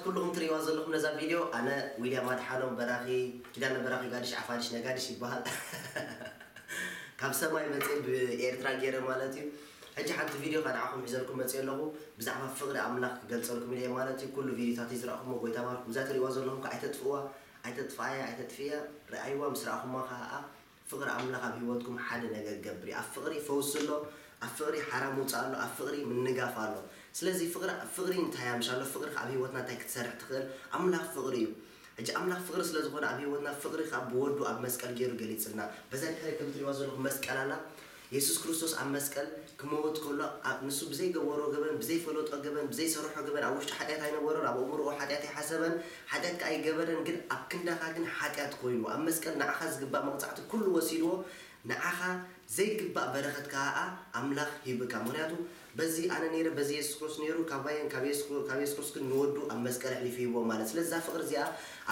ኩልኹም ትርእይዋ ዘለኹም ነዛ ቪድዮ፣ ኣነ ዊልያም ኣድሓኖም በራኺ፣ ኪዳነ በራኺ ጋድሽ ዓፋድሽ ነጋድሽ ይበሃል። ካብ ሰማይ መፅእ ብኤርትራ ገይረ ማለት እዩ። ሕጂ ሓንቲ ቪድዮ ከ ንዓኹም ሒዘልኩም መፅእ ኣለኹ። ብዛዕባ ፍቕሪ ኣምላኽ ክገልፀልኩም ኢለ ማለት እዩ። ኩሉ ቪድዮታት ዝረእኹሞ ጎይታ ባርኩም። እዛ ትርእይዋ ዘለኹም ከ ኣይተጥፍእዋ፣ ኣይተጥፍኣያ፣ ኣይተጥፍእያ። ረኣይዋ፣ ምስ ረኣኹማ ከዓ ፍቕሪ ኣምላኽ ኣብ ህይወትኩም ሓደ ነገር ገብር እዩ። ኣብ ፍቕሪ ፈውሲ ኣሎ፣ ኣብ ፍቕሪ ሓራ ምውፃእ ኣሎ፣ ኣብ ፍቕሪ ምንጋፍ ኣሎ። ስለዚ ፍቕሪ ፍቕሪ እንታይ ኣምሻሎ? ፍቕሪ ኣብ ህይወትና እንታይ ክትሰርሕ ትኽእል? ኣምላኽ ፍቕሪ እዩ። ሕጂ ኣምላኽ ፍቕሪ ስለ ዝኾነ ኣብ ህይወትና ፍቕሪ ካብ ብወዱ ኣብ መስቀል ገይሩ ገሊጽልና። በዛ ድሕሪ ከም ትሪእዋ ዘለኹም መስቀል ኣላ። የሱስ ክርስቶስ ኣብ መስቀል ክመውት ከሎ ኣብ ንሱ ብዘይገበሮ ገበን፣ ብዘይፈለጦ ገበን፣ ብዘይሰርሖ ገበን ኣብ ውሽጡ ሓጢኣት ኣይነበሮን፣ ኣብ ኣእምሮኡ ሓጢኣት ኣይሓሰበን፣ ሓጢኣት ከኣ ኣይገበረን። ግን ኣብ ክንዳኻ ግን ሓጢኣት ኮይኑ ኣብ መስቀል ንዓኻ ዝግባእ መቕጻዕቲ ኩሉ ወሲድዎ። ንዓኻ ዘይግባእ በረኸት ከኣ ኣምላኽ ሂብካ። ምኽንያቱ በዚ ኣነ ነይረ፣ በዚ የሱስ ክርስቶስ ነይሩ፣ ካባየን ካብ የሱስ ክር-፣ ካብ የሱስ ክርስቶስ ግን ንወዱ ኣብ መስቀል ኣሕሊፉ ሂብዎ ማለት። ስለዚ እዛ ፍቕሪ እዚኣ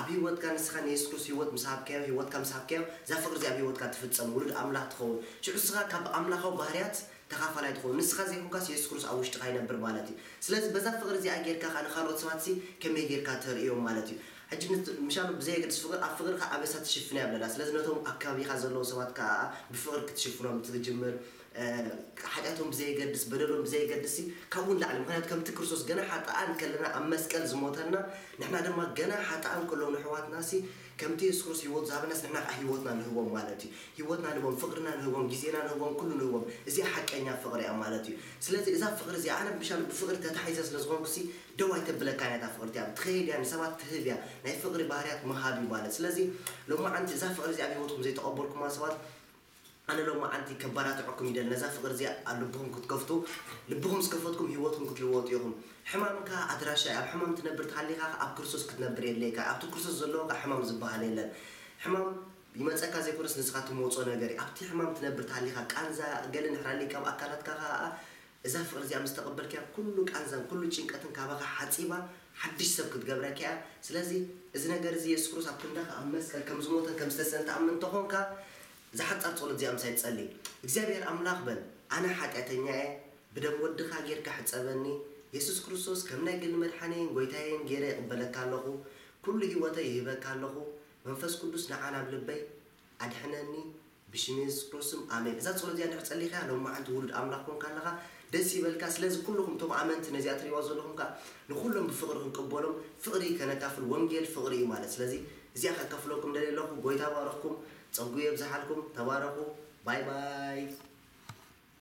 ኣብ ህይወትካ ንስኻ ንየሱስ ክርስቶስ ህይወት ምስ ሃብካዮ፣ ህይወትካ ምስ ሃብካዮ፣ እዛ ፍቕሪ እዚኣ ኣብ ህይወትካ ትፍጸም፣ ውሉድ ኣምላኽ ትኸውን። ሽዑ ንስኻ ካብ ኣምላኻዊ ባህርያት ተኻፋላይ ትኸውን። ንስኻ ዘይኮንካስ የሱስ ክርስቶስ ኣብ ውሽጥኻ ይነብር ማለት እዩ። ስለዚ በዛ ፍቕሪ እዚኣ ጌርካ ከኣ ንኻልኦት ሰባትሲ ከመይ ጌርካ ተርእዮም ማለት እዩ። ሕጂ ንት-፣ ምሻሉ ብዘየገድስ ፍቕሪ፣ ኣብ ፍቕሪ ከኣ ኣበሳ ትሽፍና እያ ብለና። ስለዚ ነቶም ኣብ ከባቢኻ ዘለዉ ሰባት ከኣ ብፍቕሪ ክትሽፍኖም ትጅምር። እ፣ ሓጢኣቶም ብዘየገድስ፣ በደሎም ብዘየገድስ፣ ካብኡ ንላዕሊ። ምኽንያቱ ከምቲ ክርስቶስ ገና ሓጥኣን ከለና ኣብ መስቀል ዝሞተልና፣ ንሕና ድማ ገና ሓጥኣን ከለዉ ንኣሕዋትናሲ ከምቲ የሱስ ክርስቶስ ህይወቱ ዝሃበናስ ንሕና ከኣ ህይወትና ንህቦም ማለት እዩ። ህይወትና ንህቦም፣ ፍቕርና ንህቦም፣ ግዜና ንህቦም፣ ኩሉ ንህቦም። እዚኣ ሓቀኛ ፍቕሪ እያ ማለት እዩ። ስለዚ እዛ ፍቕሪ እዚኣ ኣነ ምሻሉ ብፍቕሪ ተታሒዘ ስለ ዝኾንኩሲ ደው ኣይተብለካን እያ እታ ፍቕሪ እቲኣ። ትኸይድ እያ፣ ንሰባት ትህብ እያ። ናይ ፍቕሪ ባህርያት ምሃብ እዩ ማለት። ስለዚ ሎማዓንቲ እዛ ፍቕሪ እዚኣ ኣብ ህይወትኩም ዘይተቐበልኩማ ሰባት፣ ኣነ ሎማዓንቲ ከባራትዐኩም ይደል ነዛ ፍቕሪ እዚኣ ኣብ ልብኹም ክትከፍቱ። ልብኹም ዝከፈትኩም ህይወትኩም ክትልወጡ ኢኹም። ሕማምካ ኣድራሻ እዩ። ኣብ ሕማም ትነብር ተሃሊኻ ኣብ ክርስቶስ ክትነብር የድልየካ። ኣብቲ ክርስቶስ ዘለዎ ከኣ ሕማም ዝበሃል የለን። ሕማም ይመጸካ ዘይኮነስ ንስኻ ትመውጾ ነገር እዩ። ኣብቲ ሕማም ትነብር ተሃሊኻ ቃንዛ ገለ እንድሕር ኣሊካ ኣብ ኣካላትካ ከኣ እዛ ፍቕሪ እዚኣ ምስ ተቐበልካያ ኩሉ ቃንዛን ኩሉ ጭንቀትን ካባኻ ሓጺባ ሓድሽ ሰብ ክትገብረካ እያ። ስለዚ እዚ ነገር እዚ የሱስ ክርስቶስ ኣብ ክንዳኻ ኣብ መስቀል ከም ዝሞተን ከም ዝተሰን ትኣምን እንተኾንካ እዛ ሓጻር ጸሎት እዚኣ ምሳይ ትጸሊ። እግዚኣብሔር ኣምላኽ በል፣ ኣነ ሓጢኣተኛ እየ፣ ብደም ወድኻ ጌርካ ሕጸበኒ። የሱስ ክርስቶስ ከም ናይ ግሊ መድሓነይን ጐይታየይን ገይረ ይቕበለካ ኣለኹ። ኩሉ ህይወተይ ይህበካ ኣለኹ። መንፈስ ቅዱስ ንዓ ናብ ልበይ ኣድሕነኒ። ብሽም የሱስ ክርስቶስ ኣሜን። እዛ ጸሎት እዚኣ እንድሕር ጸሊኻያ ሎማዓንቲ ውሉድ ኣምላኽ ኮንካ ኣለኻ፣ ደስ ይበልካ። ስለዚ ኩልኹም እቶም ኣመንቲ ነዚኣ ትሪእዋ ዘለኹም ከኣ ንኹሎም ብፍቕሪ ክንቅበሎም፣ ፍቕሪ ከነካፍል፣ ወንጌል ፍቕሪ እዩ ማለት። ስለዚ እዚኣ ከካፍለኩም ደልየ ኣለኹ። ጐይታ ባረኽኩም፣ ጸጉ የብዝሓልኩም። ተባረኹ። ባይ ባይ።